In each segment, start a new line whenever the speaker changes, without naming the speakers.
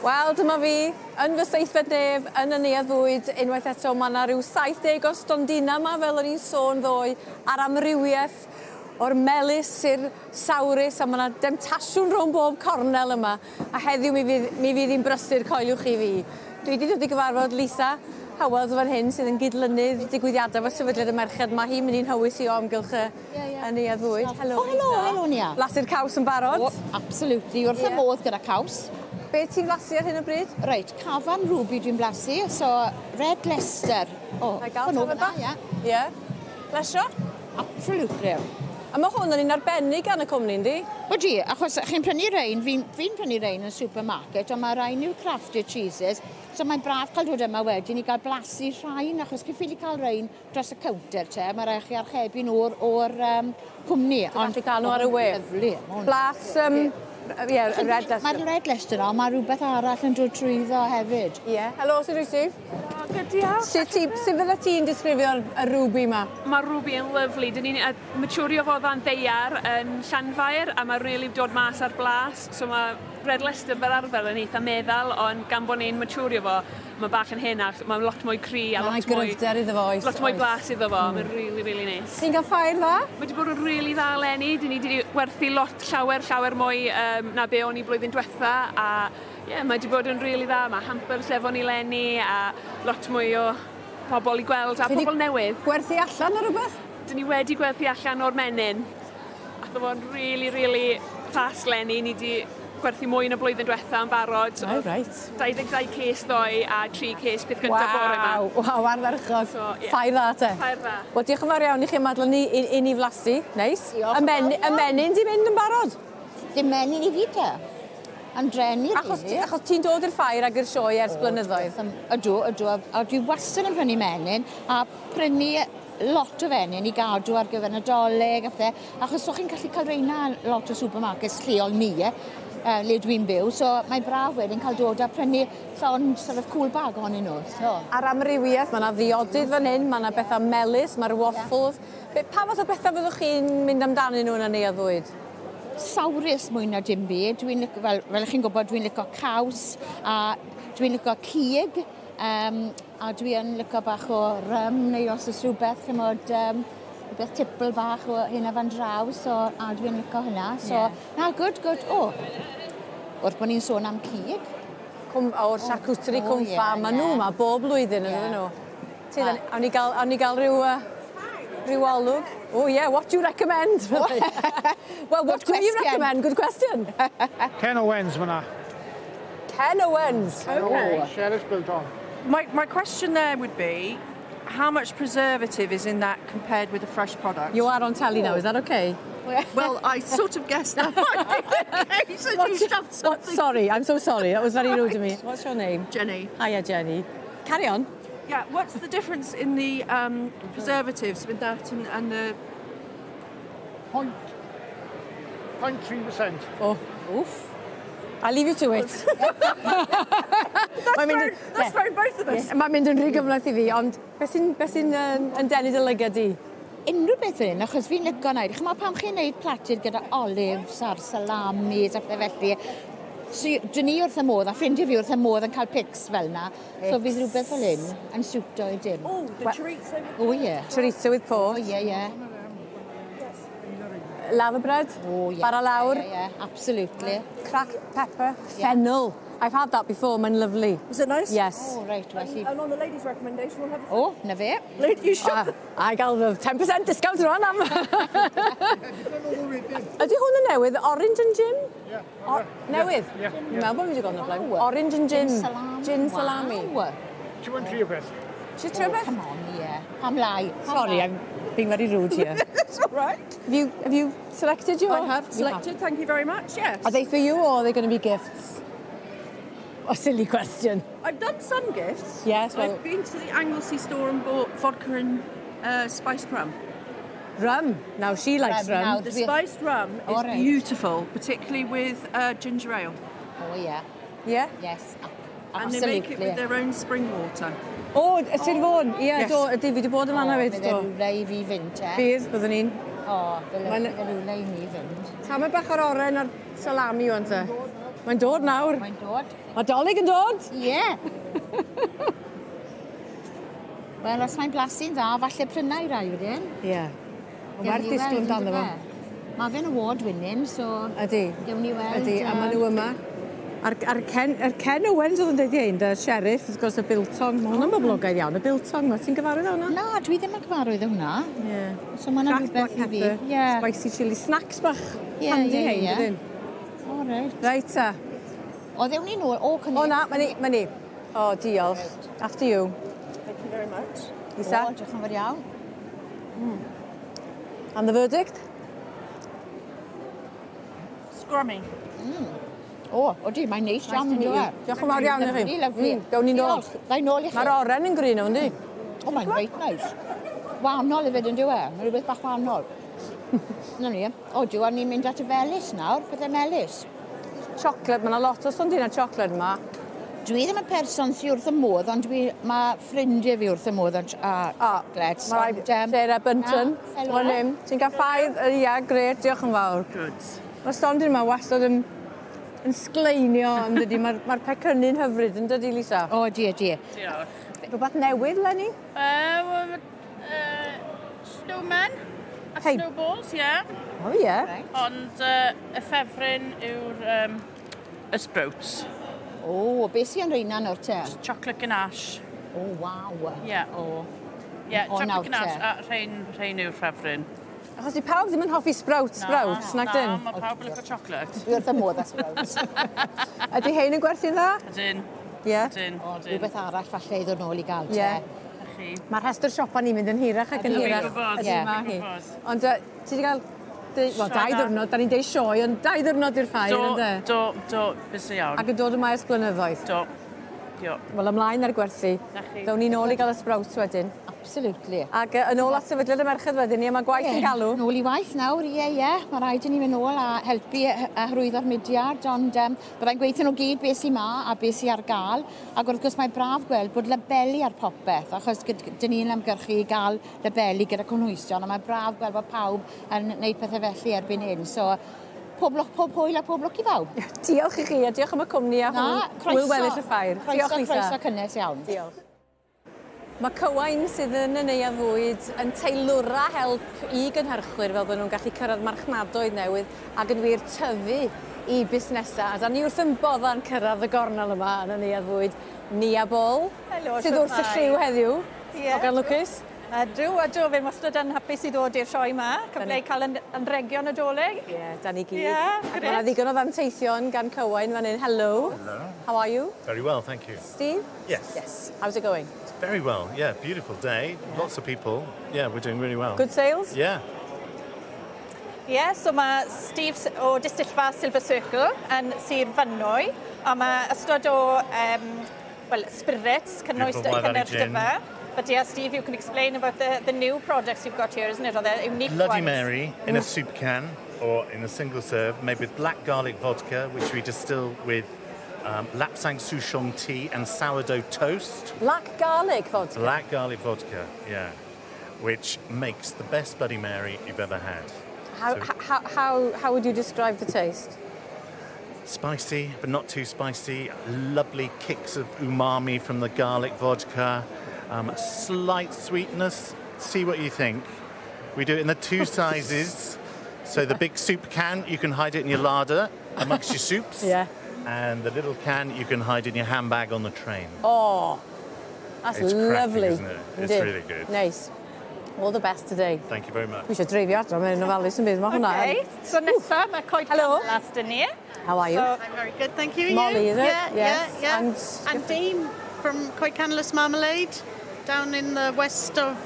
Wel, dyma fi, yn fy seithfed nef, yn y Neuadd Fwyd, unwaith eto ma' 'na ryw 70 o stondina 'ma fel o'n i'n sôn ddoe, a'r amrywieth o'r melys i'r sawrus a ma' 'na demtasiwn rhwng bob cornel yma a heddiw mi fydd mi fydd 'i'n brysur coeliwch chi fi. Dwi 'di dod i gyfarfod Lisa Howells fan hyn sydd yn gydlynydd digwyddiadau efo Sefydliad y Merched. Ma' hi'n mynd i'n nhywys i o amgylch y y Neuadd Fwyd. Helo
O helo, helo Nia.
Blasu'r caws yn barod?
O, absolutely, wrth fy modd gyda caws.
Be ti'n flasu ar hyn o bryd?
Reit, Cafan Ruby dwi'n blasu, so Red Leicester.
O, Na i gael tamaid bach?
Ie.
Ie. Plesio?
Absolutely.
A ma' hwn yn un arbennig gan y cwmni, yndi?
Odi, achos chi'n prynu rein, fi'n fi prynu rein yn supermarket, ond mae rhain yw crafted cheeses, so mae'n braf cael dod yma wedyn i gael blasu rhain, achos chi'n ffili cael rein dros y cownter te, mae rhaid chi archebu nhw o'r, or, cwmni.
Ond gallu cael nhw ar y we.
Lyfli.
Blas, ie, y Red Leicester.
Mae'r Red Leicester yna, ond mae rhywbeth arall yn dod trwyddo hefyd.
Ie. Yeah. Helo, sut wyt ti?
O, good, diolch.
Sut ti, sut fydde ti'n disgrifio'r y Ruby 'ma?
Mae Ruby yn lyfli. Dyn ni'n maturio fo ddan ddaear yn Llanfair a mae rili dod mas ar blas. So mae Red Leicester fel arfer yn eitha meddal, ond gan bod ni'n maturio fo, mae bach yn henach, mae'n lot mwy cry a lot mwy...
gryfder iddo fo, oes.
Lot mwy blas iddo fo, mm. Mae'n really, really nice.
Ti'n cael ffair dda?
Mae wedi bod yn really dda eleni, dyn ni wedi werthu lot llawer, llawer mwy na be o'n i blwyddyn diwetha, a ie, yeah, mae wedi bod yn really dda. Mae hampers efo ni leni a lot mwy o pobl i gweld a pobl newydd.
Gwerthu allan o rhywbeth?
Dyn ni wedi gwerthu allan o'r menyn. Ath o fo'n really, really fast leni. Ni wedi gwerthu mwy na blwyddyn diwetha yn barod.
Oh, right.
22 case ddoe a 3 case peth gyntaf bore yma.
Waw, waw, ardderchog.
So, yeah.
Ffair dda te.
Ffair dda.
Wel, diolch yn fawr iawn i chi am adael ni i, i ni flasu. Neis.
Diolch
Y men, y menyn di mynd yn barod?
Dim menyn i fi te. Am dreni,
Achos, really. Achos ti'n dod i'r ffair ag i'r sioe ers blynyddoedd.
Ydw, ydw, a dwi wastad yn prynu menyn, a prynu lot o fenyn i gadw ar gyfer Nadolig a pethau, achos so chi'n gallu cael reina lot o supermarkets lleol ni, le dwi'n byw, so mae'n braf wedyn cael dod a prynu llond sort of cool bag ohonyn nhw. So.
A'r amrywiaeth, mae yna ddiodydd fan hyn, mae yna bethau melys, mae'r waffles. Yeah. Pa fath o bethau fyddwch chi'n mynd amdanyn nhw yn y neuadd fwyd?
Sawrus mwy na dim byd. Dwi'n lico, fel chi'n gwybod, dwi'n lico caws a dwi'n lico cig. A dwi yn lico bach o rum neu os oes rhywbeth, chimod, rhywbeth tipl bach o hyn a fan draw, so a dwi'n lico hynna. So, yeah. Na, good, good. O, wrth bod ni'n sôn am cig.
Cwm, o'r charcuterie Cwm yeah, Farm, maen nhw yma bob blwyddyn yn yeah. nhw. Ti, awn ni gael, awn ni gael rhyw, rhyw olwg. Oh yeah, what do you recommend? Well, what do you recommend? Good question.
Ken Owens fyna.
Ken Owens.
Ken Owens, Sheriff Biltong.
My question there would be, how much preservative is in that compared with a fresh product?
You are on telly now, is that okay?
Well, I sort of guessed that might be the case. And you shoved something.
Sorry, I'm so sorry. That was very rude of me. What's your name?
Jenny.
Hiya, Jenny. Carry on.
Yeah, what's the difference in the preservatives with that and the...
0.3%.
Oh, oof. I'll leave you to it.
That's thrown both of us.
Yeah, mae'n mynd yn rhy gymhleth i fi, ond beth sy'n be sy yn denu dy lygad di?
Unrhyw beth fel hyn, achos fi'n lico wneud. Chimod pam chi'n neud plated gyda olives a'r salamis a pethau felly. So, dyn ni wrth y modd, a ffrindiau fi wrth y modd yn cael pics fel yna. So fydd rhywbeth fel hyn yn siwto i dim.
Oh, the chorizo.
Oh, yeah.
Chorizo with pork.
Oh, yeah, yeah.
Laverbread.
Oh, yeah.
Bara lawr.
Yeah, absolutely.
Cracked pepper. Fennel. I've had that before, mae'n lovely.
Was it nice?
Yes.
Oh, right, well,
And on the lady's recommendation, we'll have a...
Oh, na fe.
Lady, you shop.
I gael the 10% discount rwan am. Ydy hwn yn newydd? Orange and gin?
Yeah.
Newydd?
Yeah.
Dwi'n meddwl bod fi wedi gweld nhw blaen.
Wow.
Orange and gin.
Gin salami.
Gin salami.
Wow.
Ti'n mwyn trio beth?
Ti'n trio beth?
Come on, yeah. Pam lai.
Sorry, I'm being very rude here.
That's all right.
Have you selected your?
I have selected, thank you very much, yes.
Are they for you or are they going to be gifts? A silly question.
I've done some gifts.
Yes, well...
I've been to the Anglesey store and bought vodka and spiced rum.
Rum. Now she likes rum.
Now,
The spiced rum is
All right.
beautiful, particularly with ginger ale.
Oh, yeah.
Yeah?
Yes,
And they make it with their own spring water.
O, Sir Fôn. Ie,
Yes.
do, ydy, fi wedi bod yn fanna hefyd,
Bydd
do.
e rhywle i fi fynd, te.
Bydd, byddwn ni'n.
O, bydd e rhywle i ni fynd.
Tamed bach o'r oren a'r salami wan te. Mae'n dod nawr.
Mae'n dod.
Mae Dolig yn dod.
Ie. Yeah. Wel, os mae'n blasu'n dda, falle pryna i rai wedyn.
Ie. Yeah. Mae'n werth disgwyl amdano fo.
Mae fe'n award winning, so...
Ydy.
Gewn ni weld.
Ydy, a maen nhw yma. A'r Ken Owens oedd yn dweud i ein, y sheriff, wrth gwrs, y biltong. Mae hwnna'n boblogaidd iawn, y biltong. Ma. Ti'n gyfarwydd â hwnna?
Na, dwi ddim yn gyfarwydd â hwnna.
Ie.
So mae hwnna'n
Cracked
rhywbeth
black
i fi.
pepper,
Ie.
spicy chilli, snacks bach
Ie,
handi
ie,
hein,
ie.
dydyn?
O, reit.
Reit ta.
O, ddewn ni nôl. O, cynnig.
O na, mae ni, mae ni. O, diolch. After you.
Thank you very much.
Lisa?
O, diolch yn fawr iawn.
And the verdict?
Scrummy.
O, odi, mae'n neis iawn yn
meet
dod.
you. Diolch yn fawr iawn i chi.
Lovely, lovely.
Gawn ni nôl.
Diolch. Ddai nôl i chi.
Mae'r oren yn grin o'n di.
O, mae'n reit nice. Wahanol hefyd yn dyw e. Mae rhywbeth bach wahanol. Na ni. O, diw, a ni'n mynd at y felys nawr, pethau melys.
Chocolate, mae yna lot o stondina chocolate yma.
Dwi ddim yn person sydd wrth y modd, ond dwi, mae ffrindiau fi wrth y modd yn a chocolates.
Mae rhaid Sarah Bunton.
Na, helo.
Fan hyn. Ti'n cael ffair? Ia, gret, diolch yn fawr.
Good.
Mae'r stondin yma wastad yn sgleinio, yn dydi? Mae'r pecynnu'n hyfryd, yn dydi, Lisa?
O, di, di.
Diolch.
Rhywbeth newydd, Lenny?
Snowman a
Hey.
snowballs, yeah.
O, ie.
Right.
Ond y ffefryn yw'r y sprouts.
O, beth sy'n reina nawr te?
Chocolate ganache.
O, waw.
Yeah.
O.
Yeah,
O, nawr
chocolate ganache
te.
a rhain yw'r ffefryn.
Achos di pawb ddim yn hoffi sprouts, sprouts, nag dyn?
Na, mae pawb yn licio chocolate.
Dwi wrth y modd â sprouts.
Ydy hein yn gwerthu'n dda?
Ydyn,
Ie.
ydyn,
O,
ydyn.
rhywbeth arall falle i ddod nôl i gael te.
Ie.
Na chi.
Mae'r rhestr siopa ni'n mynd yn hirach ac yn
Dwi'n
hirach.
gwybod,
Ydy,
Ie.
ma'
dwi'n
hi.
gwybod.
Ond ti wedi cael, wel, dau
Sioe dda.
ddiwrnod, da ni'n deud sioe, ond 2 ddiwrnod i'r ffair,
Do,
ynde?
do, do, busy iawn.
Ac yn dod yma ers blynyddoedd.
Do, dio.
Wel, ymlaen ar gwerthu.
Na chi.
Ddown ni nôl i gael y sprouts wedyn.
Absolutely.
Ac yn ôl at sefydliad y merched wedyn ni, a mae gwaith yn galw.
Nôl i waith nawr, ie. Mae rhaid i ni fynd nôl a helpu a hyrwyddo'r mudiad, ond byddai'n gweithio nhw gyd beth sy'n ma a beth sy'n ar gael. Ac wrth gwrs mae braf gweld bod labeli ar popeth, achos dyn ni'n ymgyrchu i gael labeli gyda cynhwysion, a mae braf gweld bod pawb yn gwneud pethau felly erbyn hyn. So, pob lwc, pob hwyl a pob lwc i bawb.
Diolch i chi, a diolch am y cwmni a
Na,
hwyl
croeso.
weddill y ffair.
Croeso,
Diolch, Lisa.
croeso cynnes iawn.
Diolch. Mae Cywain sydd yn y neuadd fwyd yn teilwra help i gynhyrchwyr fel bod nhw'n gallu cyrraedd marchnadoedd newydd ac yn wir tyfu i busnesau. A da ni wrth yn bodda'n cyrraedd y gornel yma yn y neuadd fwyd. Nia Ball,
Helo,
sydd wrth y
shwmae?
llyw heddiw.
Ie.
Hogan lwcus.
Ydw, ydw, fe'n wastad yn hapus i ddod i'r sioe yma. Cyfle i cael anregion y Dolig.
Ie, yeah, da ni gyd.
Ie,
Ac Mae yna
grêt.
ddigon o ddanteithion gan Cywain fan hyn. Hello.
Hello.
How are you?
Very well, thank you.
Steve?
Yes.
Yes. How's it going?
Very well, yeah, beautiful day. Lots of people. Yeah, we're doing really well.
Good sales?
Yeah.
Ie, yeah, so mae Steve o Distyllfa Silver Circle yn Sir Fynwy, a mae ystod o well, spirits cynnwys
Beautiful Wye Valley
cynnyrch
gin.
dyfa. But yeah, Steve, you can explain about the new products you've got here, isn't it? Or the unique
Bloody
ones.
Mary in a soup can or in a single serve, made with black garlic vodka, which we distill with Lapsang Souchong tea and sourdough toast.
Black garlic vodka.
Black garlic vodka, yeah, which makes the best Bloody Mary you've ever had.
How,
So-
how would you describe the taste?
Spicy, but not too spicy. Lovely kicks of umami from the garlic vodka. Slight sweetness. See what you think. We do it in the two sizes. So the big soup can, you can hide it in your larder amongst your soups.
Yeah.
And the little can, you can hide in your handbag on the train.
Oh, that's
It's cracking,
lovely.
isn't it? It's
Yndi.
really good.
Nice. All the best today.
Thank you very much.
Dwi eisiau dreifio adra, mae'n ofalus yn byd. Mae hwnna.
Okay, so nesa mae Coed
Hello.
Canlas dyn ni.
How are you?
So,
I'm very good, thank you.
Molly,
you?
is it?
Yeah,
Yes.
yeah, yeah.
And-
And Dean from Coed Canlas Marmalade down in the west of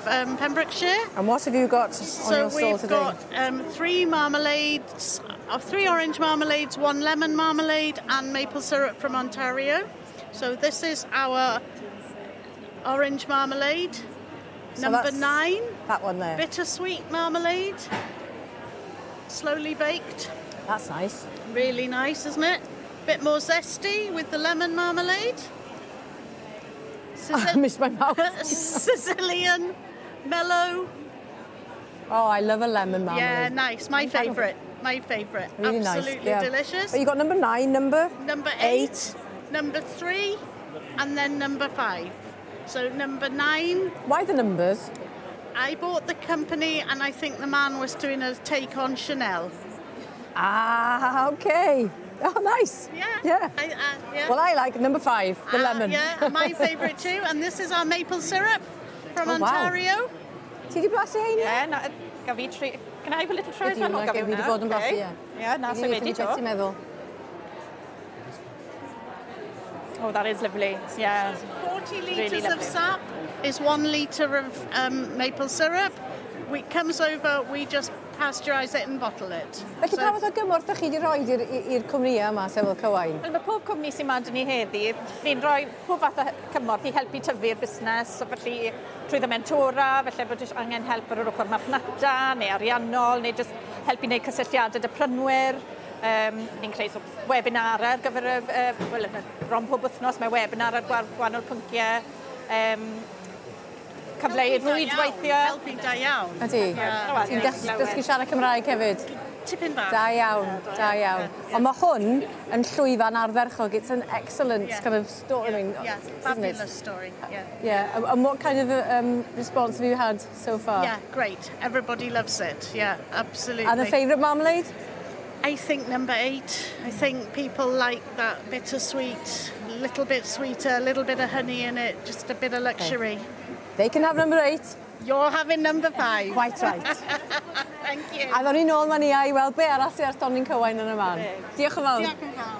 Pembrokeshire.
And what have you got on
So
your stall
we've
today?
got three marmalades, three orange marmalades, one lemon marmalade, and maple syrup from Ontario. So this is our orange marmalade,
So
number
that's
9.
That one there.
Bittersweet marmalade, slowly baked.
That's nice.
Really nice, isn't it? Bit more zesty with the lemon marmalade.
I missed my mouth.
Sicilian mellow.
Oh, I love a lemon marmalade.
Yeah, nice. My favourite. My favourite.
Really nice.
Absolutely
yeah.
delicious.
But you got number 9, number
Number 8, number 3, and then number 5. So number 9.
Why the numbers?
I bought the company and I think the man was doing a take on Chanel.
Ah, okay. Oh, nice.
Yeah.
Yeah.
Yeah.
Well, I like number 5, the lemon.
Yeah, my favourite too. And this is our maple syrup from
Oh, wow.
Ontario.
Ti di blasu hein?
Yeah, na, gaf fi tri... Can I have a little try as
Ydy,
well?
na, fi wedi bod yn blasu, ie.
Yeah, na, so wedi
Beth
do.
ti'n meddwl?
Oh, that is lovely. Yeah.
40
Really
litres of
lovely.
sap is 1 litre of maple syrup. It comes over, we just pasteurise it and bottle it.
Felly pa fath o gymorth ydych chi wedi rhoi i'r cwmnïau yma, sef fel Cywain?
Wel, mae pob cwmni sy'n 'ma 'da ni heddi, ni'n rhoi pob fath o cymorth i helpu tyfu'r busnes, so felly trwy mentora, felly bod angen help ar yr ochr marchnata, neu ariannol, neu just helpu wneud cysylltiadau 'da prynwyr. Ni'n creu sort of webinar ar gyfer y, wel, bron pob wythnos mae webinar ar gwahanol pynciau. Cyfle i rwydweithio.
Helpu da iawn.
Ydy. Ti'n dysgu siarad Cymraeg hefyd?
Tipyn bach.
Da iawn, da iawn. Ond mae hwn yn llwyfan ardderchog. It's an excellent kind of story. I mean,
Yeah,
isn't it?
Fabulous story. Yeah.
Yeah, and what kind of response have you had so far?
Yeah, great. Everybody loves it. Yeah, absolutely.
And a favourite marmalade?
I think number 8. I think people like that bittersweet, little bit sweeter, a little bit of honey in it, just a bit of luxury.
Okay. They can have number 8.
You're having number 5.
Quite right.
Thank you.
A ddown ni nôl 'ma ni i weld be arall sydd ar stondin Cywain yn y man. Diolch yn fawr.
Diolch yn fawr.